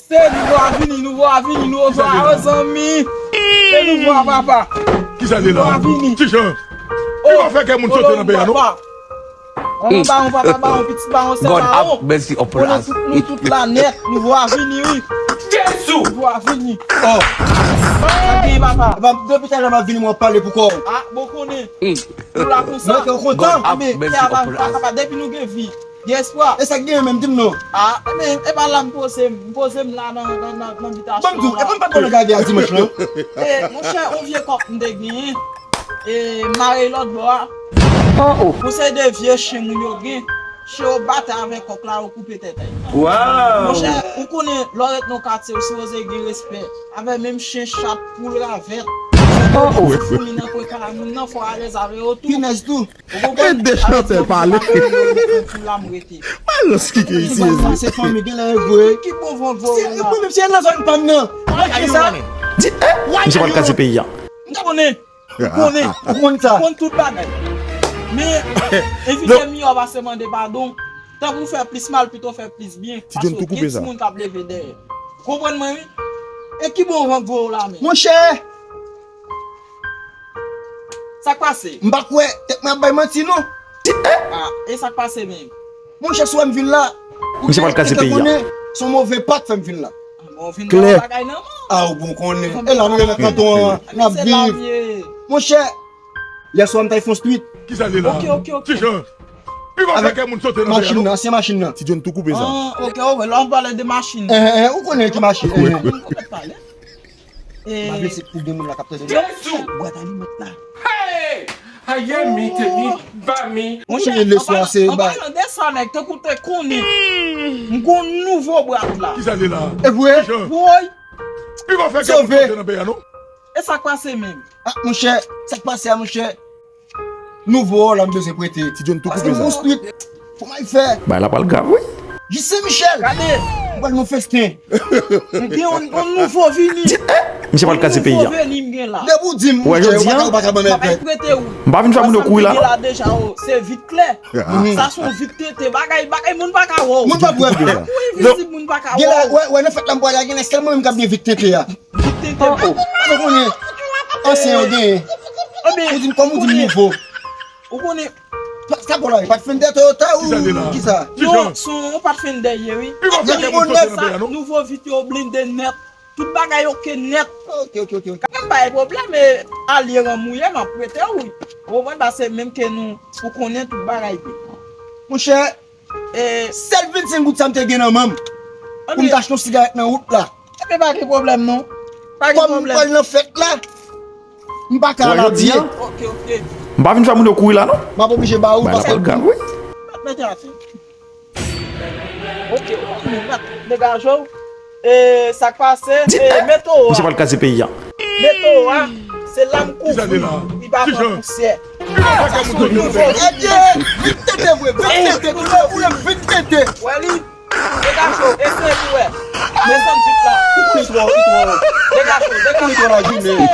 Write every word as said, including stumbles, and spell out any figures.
Se nouvo a vini, nouvo a vini, nouvo a, zanmi. Se nouvo a, papa. Kisa se la? Nouvo a vini. Kijan? Ki va fè kè moun sote nan peyi a, non? Manman bawon, papa bawon, pitit bawon, sè bawon. Konnen tout, nou tout la nèt, nouvo a vini, wi. Jezi! Nouvo a vini. Oh. Sa gen, papa? Depi talè m ap vini, mwen pale pou kò w. Ah, bon konnen. Ou la konsa. Mwen kontan. Depi nou gen vi, gen espwa. E sa k genyen menm, di m non. Ah, men, e pa la m poze m, m poze m la nan, nan, nan, nan bitasyon. Ban m di w, e pa m pa t konn gade a dimanch lan. E, monchè, yon vye kòk m te genyen. E, mare lòt bò a. Oh, oh. Pou se de vye chen moun yo gen. Chen yo batay avèk kòk la, yo koupe tèt a yo. Wow! Monchè, ou konnen, lè w ret nan katye, ou sipoze gen respè. Avè menm chen, chat, poul, ravèt. Oh, oh. Foumi nan kwen kay moun nan, fò w alèz avè yo tou. Pinèz tou. Ou konprann? E de chantè pale. Foumi la m rete. Malans ki gen isi, isi. Se fanmi, genlè e vre. Ki bon van gwo la. Mwen menm se nan zòn pa m nan. Mwen ki sa? Di, eh, misye pral kraze peyi a. M konnen. Ou konnen, ou konn sa. Ou konn tout bagay. Men, evite miyò pase mande padon. Tankou fè plis mal, pito fè plis byen. Paske gen timoun k ap leve dèyè. Konprann mwen, wi. E ki bon van gwo la menm? Monchè! Sa k pase? M pa kwè, tèt mwen ap bay manti, non. Ah, e sa k pase menm? Monchè, si w wè m vin la, misye pral kraze peyi a. Se yon move pa k fè m vin la. Klè. Ah, ou bon konnen. E la nou ye nan kanton an, n ap viv. Monchè, yè swa m t al fè yon street. Kisa se la? Ok, ok, ok. Kijan? Avèk machin nan, ansyen machin nan. Ti John tou koupe sa. Ah, ok, ok, la w pale de machin. Eh, eh, ou konnen ki machin. Eh, eh. M pa vle se pou de moun la k ap tande. Jezi! Bwat alimèt la. Hey! Aye mi, te mi, ba mi. Monchè, an palan, an palan de sa, nèg, tankou te konnen. M gon nouvo bwat la. Kisa se la? E vre? Woy! Ki va fè kè moun sote nan peyi a, non? E sa k pase menm? Ah, monchè, sa k pase a, monchè? Nouvo la m bezwen prete. Ti John tou koupe sa. Paske m konstwi. Kòman l fè? Bagay la pral grav, wi. Jis Sen Michèl. Gade. M pral nan festen. M gen yon, yon nouvo vini. Di, eh, misye pral kraze peyi a. Nouvo vini m gen la. Depi w di m, monchè, ou pa ka, ou pa ka ban m èvè. M pa vin fè moun yo kouri la, non. Deja, oh, se vit klè. Sa se yon vit tete. Bagay, bagay, moun pa ka wè w. Moun pa wè. Ou envizib, moun pa ka wè w. Wè, wè, nan fèt la m pral la, gen lè sèl mwen menm k ap gen vit tete a. Vit tete. Ou konnen, ansyen yo genyen. Ou di m kòm ou di m nouvo. Ou konnen, sa bon la, pa t fendè Toyota ou kisa? Non, se yon pa t fendè ye, wi. Depi bonè sa, nouvo vit yo blende nèt. Tout bagay oke nèt. Ok, ok, ok, ok. Kaka m pa gen pwoblèm, e alye ranm ou ye, m ap prete w, wi. Ou konprann, paske menm ke nou, ou konnen tout bagay byen. Monchè, e, sèl vennsenk goud sa m te gen nan men m. Pou m ta achte yon sigarèt nan wout la. Ebyen, pa gen pwoblèm, non. Pa gen pwoblèm. Kòm m pral nan fèt la, m pa ka al abiye. Ok, ok. M pa vin fè moun yo kouri la, non. M ap oblije ba ou, paske bagay la pral grav, wi. Mèt, mèt atè. Ok, ok, mèt, degaje w. E, sa k pase? E, meto a. Misye pral kraze peyi a. Meto a, se lam kouvri, li pa pran pousyè. Sa se yon nouvo vit. Vit tete vre, vit tete, koulè, koulè, vit tete. Wè li. Degaje w, eseye pou wè. Desann vit la. Ou konnen twò, ou twò. Degaje w, degaje w. Eseye.